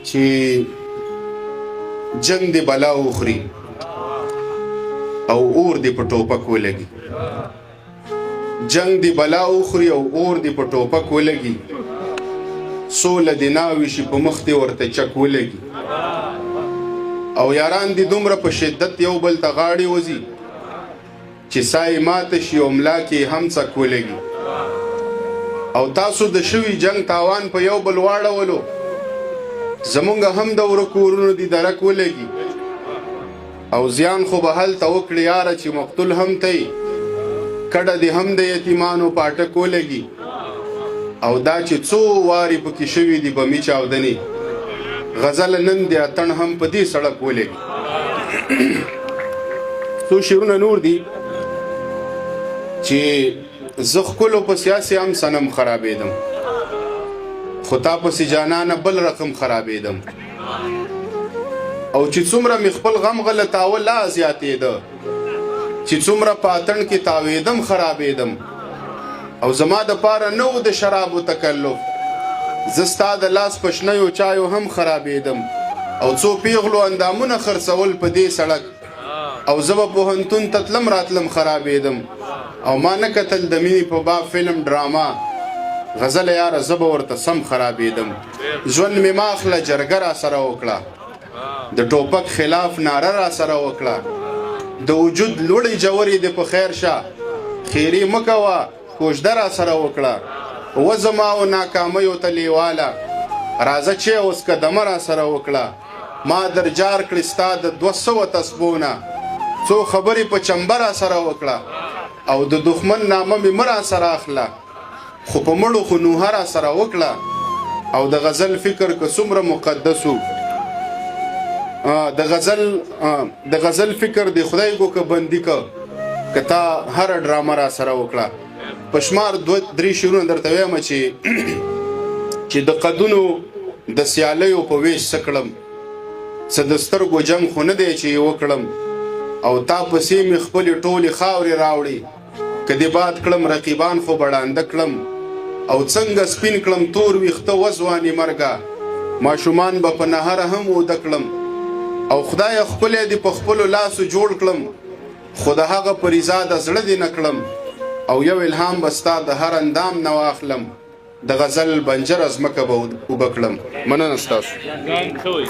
چې جنگ دې بلا وخوري او اور دې په ټوپک ولګي. جنگ دې بلا وخوري او اور دې په ټوپک ولګي، سوله دې ناوي شي په مخ دې ورته چک ولګي. او یاران دې دومره په شدت یو بل ته غاړې وځي چې ساه یې ماته شي او ملا کې یې هم څک ولګي. او تاسو د شوي جنګ تاوان په یو بل واړولو، زمونږ هم د ورکو ورونو دي درک ولګي. او زیان خو به هلته وکړې یاره چې مقتول هم ته یې، کډه دې هم د یتیمانو په اټک ولګي. او دا چې څو وارې پکې شوي دي بمي چاودنې، غزل نن دې اتڼ هم په دې سړک ولګي. څو شعرونه نور دي چې زه ښکلو په سیاسي هم صنم خرابېدم، خو تا پسې جانانه بل رقم خرابېدم. او چې څومره مې خپل غم غلطاوه لا زیاتېده، چې څومره په اتڼ کې تاوېدم خرابېدم. او زما د پاره نه و د شرابو تکلف، زه ستا د لاس په شنیو چایو هم خرابېدم. او څو پیغلو اندامونه خرڅول په دې سړک، او زه به پوهنتون ته تلم راتلم خرابېدم. او ما نه کتل د مینې په باب فلم ډرامه، غزل یاره زه به ورته سم خرابېدم. ژوند مې ماخله جرګه را سره وکړه، د ټوپک خلاف ناره را سره وکړه، د وجود لوړې جورې دې په خیر شه، خیرې مه کوه کوژده را سره وکړه. و زما او ناکامیو ته لیواله، راځه چې اوس که دمه را سره وکړه. ما در جار کړې ستا د 200 تسبو نه، څو خبرې په چمبه را سره وکړه. او د دښمن نامه مې مه را سره اخله، خو په مړو خو نوحه را سره وکړه. او د غزل فکر که څومره مقدس و، د غزل فکر د خدای ګو که بندي که که تا هره ډرامه را سره وکړه. په شمار دوه درې شعرونه درته وایم چې د قدونو د سیالیو په ویش څه کړم، څه د سترګو جنګ خو نه دی چې یې وکړم. او تا پسې مې خپلې ټولې خاورې راوړې، که دې باد کړم رقیبان خو به ړانده کړم. او څنګه سپین کړم تور ویښته وځواني مرګه، ماشومان به په نهره هم اوده کړم. او خدایه ښکلی دې په خپلو لاسو جوړ کړم، خو د هغه په رضا د زړه دې نه کړم. او یو الهام به ستا د هر اندام نه واخلم، د غزل بنجره ځمکه به اوبه کړم. مننه ستاسو. ځان ښه وایي.